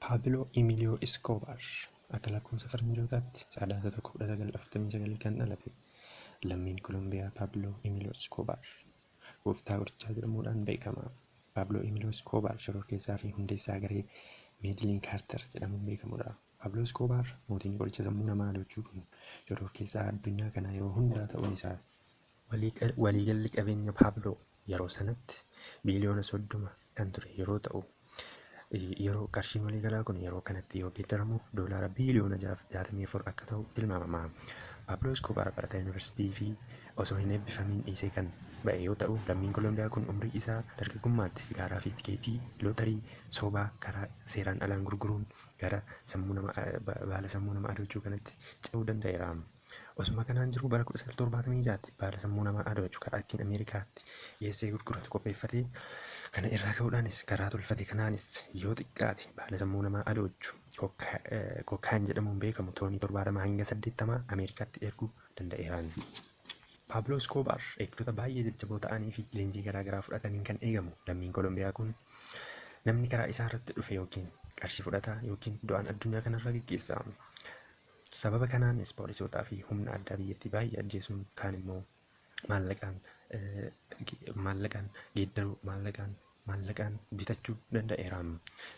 Paabiloo Emiliyoo Iskoobaar akka lakkoofsa faranjootaatti Sadaasa 1, 1949 kan dhalate lammiin Kolombiyaa Paabiloo Emiliyoo Iskoobaar gooftaa qorichaa jedhamuudhaan beekama. Paabiloo Emiliyoo Iskoobaar shororkeessaa fi hundeessaa garee Meediliin Kaarter jedhamuun beekamudha. Paabiloo Iskoobaar mootiin qoricha sammuu namaa adoochuu kun shororkeessaa addunyaa kanaa yeroo hundaa ta'uun isaa Waliigalli qabeenya Paabloo yeroo sanatti biiliyoona 30 kan ture yeroo ta'u, yeroo qarshiin waliigalaa kun yeroo kanatti yoo geeddaramu doolaara biiliyoona 64 akka ta'u tilmaamama. Paabloo Iskoobaar barataa yuunivarsiitii fi osoo hin eebbifamiin dhiisee kan ba'e yoo ta'u, lammiin Kolombiyaa kun umrii isaa dargaggummaatti sigaaraa fi tikeetii lootarii sobaa karaa seeraan alaan gurguruun gara sammuu nama baala sammuu nama adoochuu kanatti ce'uu danda'eera. Osuma kanaan jiruu bara 1976tti baala sammuu namaa adoochu karaa ittiin Ameerikaatti geessee gurguratu qopheeffatee kana irraa ka'uudhaanis karaa tolfate kanaanis yoo xiqqaate baala sammuu namaa adoochu kokaan jedhamuun beekamu toonii 70 hanga 80 Ameerikaatti erguu danda'eera. Paabloo Iskoobaar eegdota baay'ee jajjaboo ta'anii fi leenjii garaa garaa fudhataniin kan eegamu lammiin Kolombiyaa kun namni karaa isaa irratti dhufe yookiin qarshii fudhata yookiin du'aan addunyaa kanarraa geggeessa. Sababa kanaanis poolisootaa fi humna addaa biyyattii baay'ee ajjeesuun kaan immoo maallaqaan maallaqaan geeddaruu maallaqaan maallaqaan bitachuu danda'eera.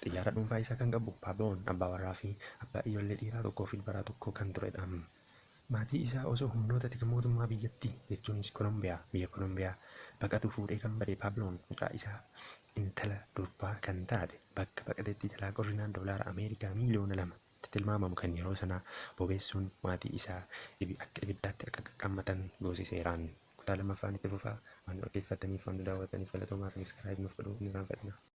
Xiyyaara dhuunfaa isaa kan qabu Paabloon abbaa warraa fi abbaa ijoollee dhiiraa tokkoo fi dubaraa tokkoo kan turedha. Maatii isaa osoo humnoota tika mootummaa biyyattii jechuunis Kolombiyaa biyya Kolombiyaa baqatu fuudhee kan bade Paabloon mucaa isaa intala durbaa kan taate bakka baqatetti jalaa qorrinaan doolaara Ameerikaa miiliyoona 2 tti tilmaamamu kan yeroo sanaa bobeessuun maatii isaa akka ibiddaatti akka qaqqaammatan goosiseera. Kutaa 2ffaan itti fufa. Waan nu dhaggeeffattaniif, waan nu daawwattaniif galatoomaa. Subscribe nuuf godhuu hin irraanfatinaa.